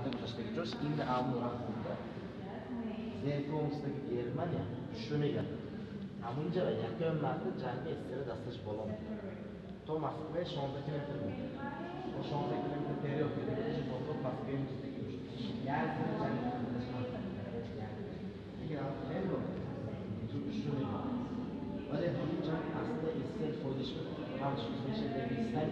карда гузаштаги ҷош ин аму рафтунда зеркомстаги Германия шунига ҳамунҷа якум марта ҷанги СССР дасташ боло мекард. То Москва 16 километр буд. 16 километр период то Москва мустаги як ҷанг ولی همین جنگ اصلا СССР فایدهش بود. همش میشه نویسن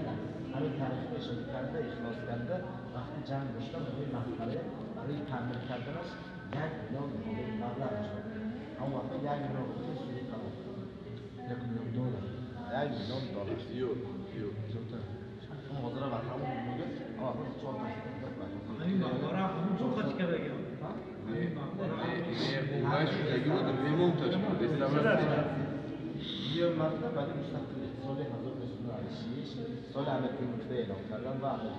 همین تاریخ اشاره کرده اخلاص کرده وقتی جنگ داشتن برای مقبره برای تعمیر کردنش 1 میلیون دلار مبلغ شد. اون وقت 1 میلیون دلار سوری تمام 1 میلیون دلار 1 میلیون دلار زیاد زیاد زیادتر. اون حاضر بر همون میگه آقا 4 تا همین مقبره همون چون خاطی کرده ремонташ буд реставратсия. یه مرتبه برای مستقل سال 1996 سال امیر نکته اعلام کردن و امیر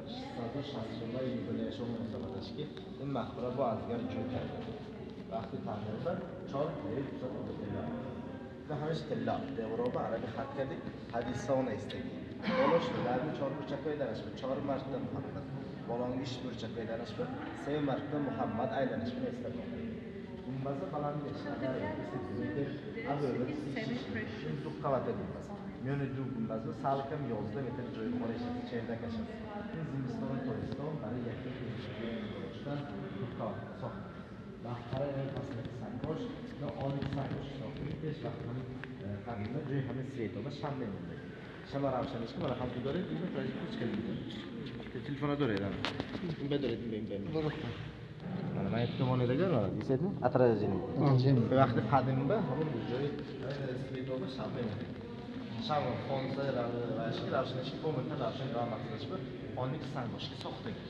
660 ساله یوبیله‌اش مناسبتش که این مقبره با ازگر جور کردن. وقتی تعمیر بر 4 میلیون و همش طلا دیوارا به عربی خط کردی حدیث ها نیستگی بالاش در 4 burchak aylanish bu 4 marta Muhammad bolongish burchak aylanish bu 3 marta Muhammad aylanish bu istagan. Gumbazı balandış. Ду қабата гумбаз. Миёни ду гумбазу салкам 11 метр ҷои холиш аст, чердак аст. Ин зимистони тобистон барои якум гузоштан ду қабат сохт. Вақтҳои ин фасли сангош на оли сангош сохт. Пеш вақтҳои қадима ҷои ҳамин светоба шам мемонда. Шама равшаниш ки мана ҳам ту доред, ин таҷи кучка дидем. Телефона доред ана. Ин бедоред, ин бе. Mana mana tomonidaga mana deysizmi? Отражение. Vaqti qadimda hamon joyi svetоба sham mемонда. Sham xonsa ravishga ravshanishga комната ravshan maqsadishib onlik sangoshga soxtagan.